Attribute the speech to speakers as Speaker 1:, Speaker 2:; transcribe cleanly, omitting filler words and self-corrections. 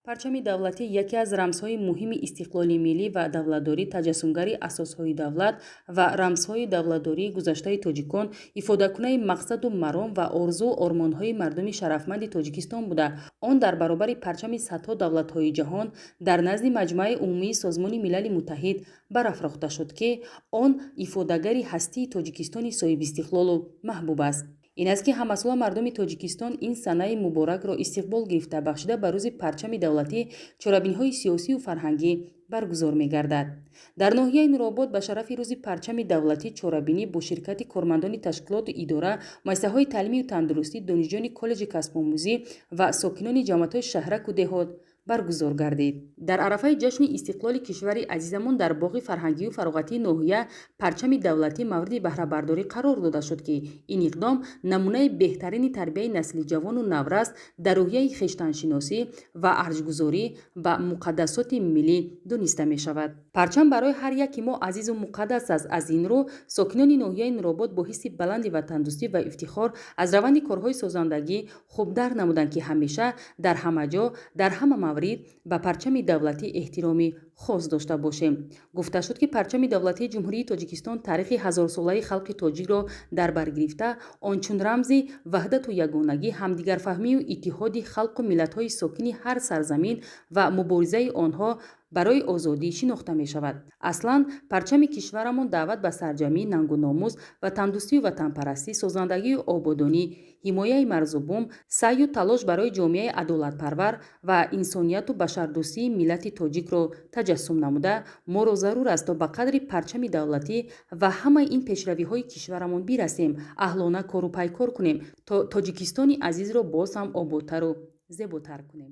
Speaker 1: Парчами давлатӣ яке аз рамзҳои муҳими истиқлоли миллӣ ва давлатдорӣ, таҷассумгари асосҳои давлат ва рамзҳои давлатдории гузаштаи тоҷикон, ифодакунаи мақсаду маром ва орзуу ормонҳои мардуми шарафманди Тоҷикистон буда, он дар баробари парчами садҳо давлатҳои ҷаҳон дар назди Маҷмааи Умумии Созмони Милали Муттаҳид барафрохта шуд, ки он ифодагари ҳастии Тоҷикистони соҳибистиқлолу маҳбуб аст. Ин аст, ки ҳамасола мардуми Тоҷикистон ин санаи муборакро истиқбол гирифта, бахшида ба рӯзи парчами давлатӣ чорабиниҳои сиёсию фарҳангӣ баргузор мегардад. Дар ноҳияи Нуробод ба шарафи рӯзи парчами давлатӣ чорабинӣ бо ширкати кормандони ташкилоту идора, муассисаҳои таълимию тандурустӣ, донишҷӯёни коллеҷи касбомӯзӣ ва сокинони ҷамоатҳои шаҳраку деҳот баргузор гардид. Дар арафаи ҷашни истиқлоли кишвари азизамон дар боғи фарҳангию фароғатии ноҳия парчами давлатӣ мавриди баҳрабардорӣ қарор дода шуд, ки ин иқдом намунаи беҳтарини тарбияи насли ҷавону наврас дар рӯҳияи хештаншиносӣ ва арҷгузорӣ ба муқаддасоти миллӣ дониста мешавад. Парчам барои ҳар яки мо азизу муқаддас аст. Аз ин рӯ сокинони ноҳияи Нуробод бо ҳисси баланди ватандӯстӣ ва ифтихор аз раванди корҳои созандагӣ хуб дарк намуданд, ки ҳамеша, дар ҳама ҷо, дар ҳама маврид ба парчами давлатӣ эҳтироми хос дошта бошем. Гуфта шуд, ки парчами давлатии Ҷумҳурии Тоҷикистон таърихи ҳазорсолаи халқи тоҷикро дар бар гирифта, он чун рамзи ваҳдату ягонагӣ, ҳамдигарфаҳмию иттиҳоди халқу миллатҳои сокини ҳар сарзамин ва муборизаи онҳо барои озодӣ шинохта мешавад. Аслан парчами кишварамон даъват ба сарҷамъӣ, нангу номус, ватандӯстию ватанпарастӣ, созандагию ободонӣ, ҳимояи марзу бум, саъю талош барои ҷомеаи адолатпарвар ва инсонияту башардӯстии миллати тоҷикро таҷассум намуда, моро зарур аст, то ба қадри парчами давлатӣ ва ҳамаи ин пешравиҳои кишварамон бирасем, аҳлона кору пайкор кунем, то Тоҷикистони азизро боз ҳам ободтару зеботар кунем.